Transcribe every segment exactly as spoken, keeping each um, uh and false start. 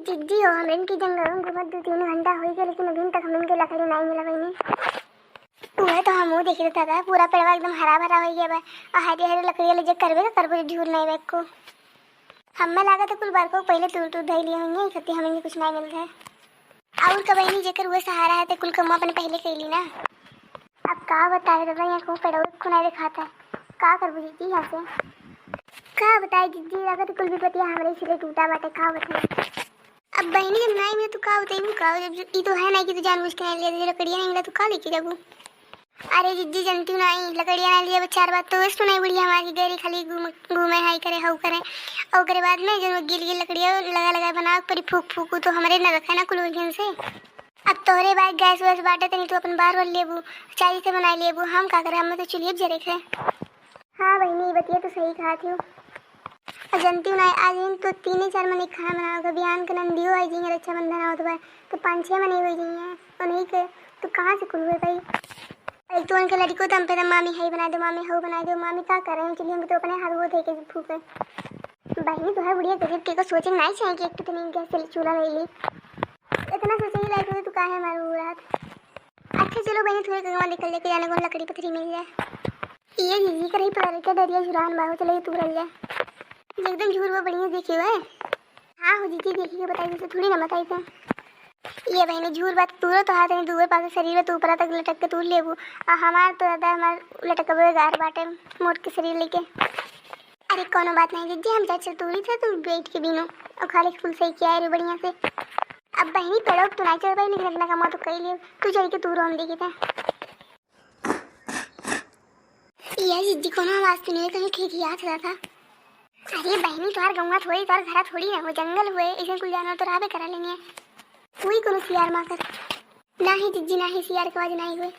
जिज्जी हो, हमरे इनकी जंगल में घूमत दो तीन घंटा होइ गया, लेकिन अभी तक हमरे इनके लकड़ी नाहीं मिला बहिनी। उहे तो हमहू देखी दादा, पूरा पेड़वा एकदम हरा भरा होइ गया बा। और हरी हरी लकड़ी ले जे करबे का करबो, झूर नाहीं बा एको। हमें लागत है कुल बरको पहिले तूर तूर धइली होइहैं, इकट्ठी हमरे इनके कुछ नाहीं मिलत है। और का बहिनी, जेकर उहे सहारा है, ते कुल कमवा अपने पहिले कइली ना। अब का बताए दादा, यहाँ कहूँ पेड़वा एको नाहीं देखात है। का करबू जिज्जी यहाँ से? का बताए जिज्जी, लागत कुल विपतिया हमरे सिरे टूटा बाटे, का बताए। अब बहिनी जब नाहीं मिले तो का बताई, का जब ई तो है नाहीं कि तू जानबूझ के नाहीं लिया, लकड़िया नाहीं मिला तो का लेके जाबू? अरे जिज्जी, जनती नाहीं, लकड़िया नाहीं लिया, चार बात तो waste नाहीं, बुढ़िया हमार के गैरी खाली घूम-, घूमे, हाई करे, हऊ करे। और ओकरे बाद में जो गील गील लकड़िया लगा लगा बनावे परी, फूक फूक, उ तो हमरे न रखे ना कुल ओरियन से। अब तोहरे भाई गैस वैस बाटे, तनी तू अपन बार वार लेबू, चारी से बनाई लेबू, हम का करे, हमें तो चूल्हे पे जरे के है। हाँ बहिनी, ई बतिया तो सही कहत हो। और जनती नाहीं, आज इन तो तीने चार मने खाना बनावे के, बिहान के नंदियो आई जइहैं, रक्षाबंधन आवत बा, तो पाँच छह मने होइ जइहैं, उन्हीं के तो कहाँ से कुल हुए भाई? एक तो उनके लड़िको दम पे दम, मामी हई बनाइ दो, मामी हऊ बनाइ दो, मामी का करे, चूल्हे में तो अपने हाथ वो धइ के फूके। बहिनी, तोहार बुढ़िया गजब के को सोचे नाहीं चाहिए कि एक तो तनी गैस से चूल्हा ले ली। इतना सोचे ही लायक हो तो काहे मारू रात। अच्छा चलो बहिनी, थोड़े गंगवा निकल जाके जाने कौन लकड़ी पथरी मिल जाए। ये जिज्जी करही पता के डरिया झुरान बा, चलो ये तूरल जाए। एकदम झूर बा, बढ़िया देखियो है। हाँ हो जिज्जी, देखी के बताई, जैसे थोड़ी ना बताई थे। ये बहिनी झूर बात तूरो तो हाथ नहीं, दूर पास शरीर में तो ऊपरा तक लटक के तूर लेबू। आ हमार तो दादा, हमार लटकबे गार बाटे, मोट के शरीर लेके। अरे कोनो बात नहीं जिज्जी, हम चाचा तूरी थे, तू बैठ के बीनो और खाली फूल सही किया है रे बढ़िया से। अब बहिनी पेड़ो तू नहीं चढ़ पाई, लेकिन इतना कमा तो कई ले, तू चढ़ के तूरो, हम देखे थे। ये जिज्जी कोनो आवाज तो नहीं है, कहीं खिखियात रहा था। अरे बहिनी, तोहार गौवा थोड़ी, तोहार घरा थोड़ी ना हो, जंगल हुए, ऐसे कुल जानवर तो रहबे करा लेंगे। कोई कोनो सियार माकर। नाही जिज्जी, नाही, सियार के आवाज नाही हुए।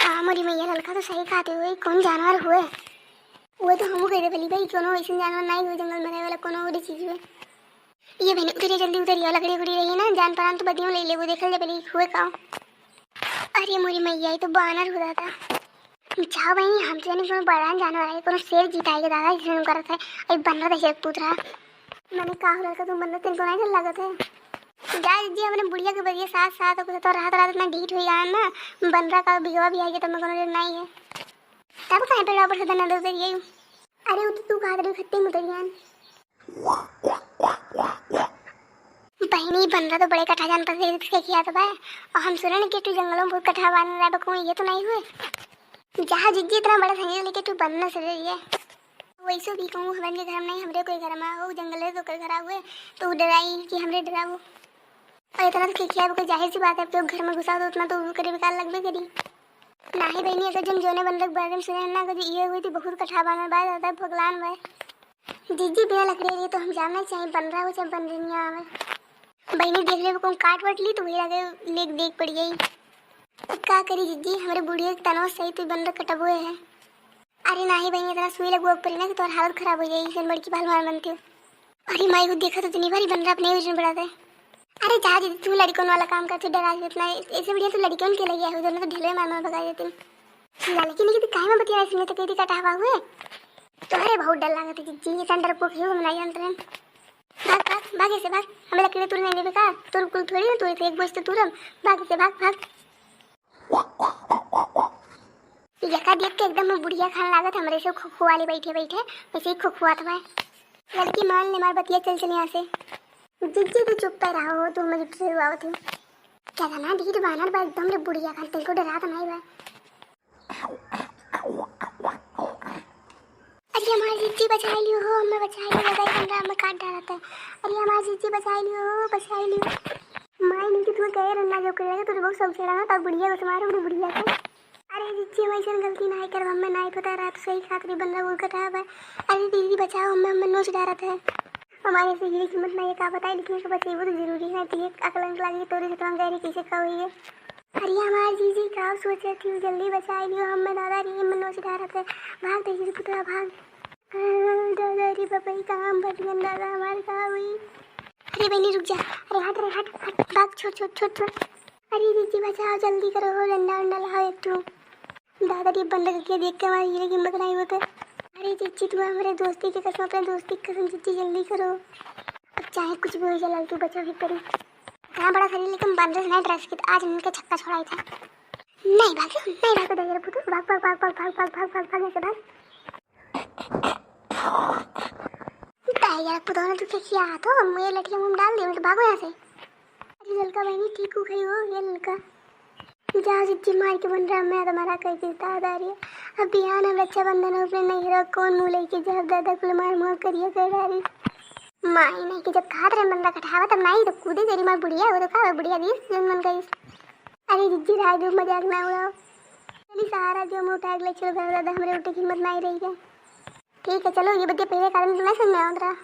आ मोरी मैया, ललका तो सही खाते हुए, कौन जानवर हुए? वो तो हमू कह दे भली भाई, कोनो ऐसे जानवर नाही हुए जंगल में रहे वाला, कोनो और चीज हुए। ये बहिनी उतरिया, जल्दी उतरिया, लकड़ी उकड़ी रही है ना, जान परान तो बदियों ले लेबो, देखल जा पहले हुए का। अरे मोरी मैया, ये तो बानर हो दादा। जाओ बहिनी, हम तो जाने कोनो बड़ा जानवर है, कोनो शेर चीता है दादा, जिसने करत है। अरे बन रहा दहशत पूत रहा। मैंने का हो रहा, तुम बंदर तेरे को नहीं डर लगत है? जा जी, अपने बुढ़िया के बदिया साथ साथ, तो रात रात इतना ढीठ हुई गया ना, बन रहा का बिगवा भी आएगी, तो मैं कोनो डर नहीं है। तब काहे पे ऊपर से धन्ना दे उतरिया? अरे वो तो तू कहा तेरे खत्ते में उतरिया। बहिनी, बन रहा तो बड़े कठा जान पर से देख के किया तो भाई। और हम सुने न कि तू जंगलों में बहुत कठा बांध रहा है, बकू ये तो नहीं हुए। जहाँ जिज्जी इतना बड़ा संजय लेके तू बन न सके ये। वैसे भी कहूँ, हमन के घर में नहीं, हमरे कोई घर में हो, जंगल है तो कोई घर हुए, तो उ डराई कि हमरे डरावो। और इतना तो खिखिया कोई जाहिर सी बात है, अब तो घर में घुसा तो उतना तो करे बेकार लगबे करी। नाही बहिनी, अगर जन जोने बंदर के बारे में सुने ना, कभी ये हुई थी बहुत कठा बानर बा, ज्यादा भगलान बा। जिज्जी बिना लकड़ी लिए तो हम जानना चाहिए, बन रहा हो चाहे बन रही आवे। बहिनी देख ले, कौन काट वट ली तो वही आगे लेक देख पड़ गई। अब का करी जिज्जी, हमरे बुढ़िया के तनवा सही तो बंदर कटबो है। अरे नाही बहिनी, इतना सुई लगवा पड़ी ना कि तोर हालत खराब हो जाई, जन बड़की भाल मार बनती हो। अरे माई को देखा तो इतनी भारी बंदर अपने वजन बढ़ा दे। अरे जा दीदी, तू लड़कन वाला काम करती, डरा देती इतना, ऐसे बढ़िया तू लड़कन के लगे हो, दोनों तो ढेलवे मार मार भगा देती। लालकी नहीं तो काहे में बतिया, इसमें तो कह दी कटा हुआ हुए। तो अरे बहुत डर लगा था जिज्जी, इतना डरपोक है, हम नहीं जानते हैं। भाग भाग भाग, ऐसे भाग, हमें लकड़ी तूर नहीं देवे का, तूर कुल थोड़ी ना, तू एक बोझ तो तूर हम। भाग ऐसे, भाग भाग। यका देख के एकदम में बुढ़िया खान लागत, हमरे से खुखुआ ले बैठे बैठे वैसे ही खुखुआत बा। लड़की मान ले, मार बतिया, चल चल यहाँ से। जिज्जी तो चुप पे रहो, तू हमें जुट से हुआ हो तू। क्या था ना, ढीठ बानर बा एकदम रे, बुढ़िया खान तेरे को डरा तो नहीं बा। अरे हमार जिज्जी बचाई लियो हो, हमें बचाई लियो, भाई हमरा हमें काट डालत है। अरे हमार जिज्जी बचाई लियो हो, बचाई लियो। माई नहीं कि तू गए रन्ना जो करेगा, तुझे बहुत सब छेड़ा ना, तब बुढ़िया को तुम्हारे, बुढ़िया को। अरे जिज्जी, हम ऐसन गलती नाहीं करब, हमें नाहीं पता रहा, तो सही खातिर बंदर बोल कर रहा है। अरे दीदी बचाओ हमें, हमें नोच डारत है। हमारे से ये हिम्मत नाहीं है, का बताए, लेकिन इसको बचेबो तो जरूरी है, तो ये अकलंक लागी तोरे से तो हम गए कैसे का हुई है। अरे हमार जीजी का सोचत थी, जल्दी बचाई लियो हमें दादा रे, हमें नोच डारत है। भाग दे जीजी पुतवा भाग। हाँ, दादा रे बाबा, ये काम बच गया दादा, हमार का हुई। अरे बहनी रुक जा, अरे हट रे हट हट, भाग, छोड़ छोड़ छोड़ छोड़। अरे जीजी बचाओ, जल्दी करो हो, डंडा उंडा लाओ एक ठो। दादा रे बंदर के देख के हमारी हीरे की हिम्मत नहीं होते। अरे ए जिज्जी, तू हमरे दोस्ती के कसम, अपने दोस्ती के कसम जिज्जी, जल्दी करो। अब चाहे कुछ भी हो जाए, लड़की बचावे के पड़ी। इतना बड़ा शरीर लेकिन बंदर से नहीं डरा सकी, आज इनके छक्का छोड़ाई था। नहीं भागो, नहीं भागो, दहिजरा पुतोह, भाग, भाग, भाग, भाग, यहाँ से भाग। दहिजरा पुतोह ने तू क्या किया तो, मुझे लठिया मुंह में डाल दिया, मैं तो भागो यहाँ से। अरे ललका बहिनी, ठीक हो गई हो, ये ललका। जा जिज्जी, मार के बन रहा, मैं तुम्हारा कह देता दारी। अब बिहान हम रक्षाबंधन हो अपने नैहरा, कौन मुँह लेके जाब दादा, कुल मार मुँह करिया कर डारी। माई नहीं कि जब खात रहे बंदा कटावा, तब नहीं तो कूदे तेरी मार बुढ़िया, वो तो का बुढ़िया दी जौन मन करी। अरे जिज्जी, रहा दो, मजाक ना उड़ाओ। चली सहारा जो मुँह उठा के ले चलो घर दादा, हमरे उठे की हिम्मत नहीं रही है। ठीक है, चलो, ये बतिया पहले कारण तो नहीं समझ में आवत रहा।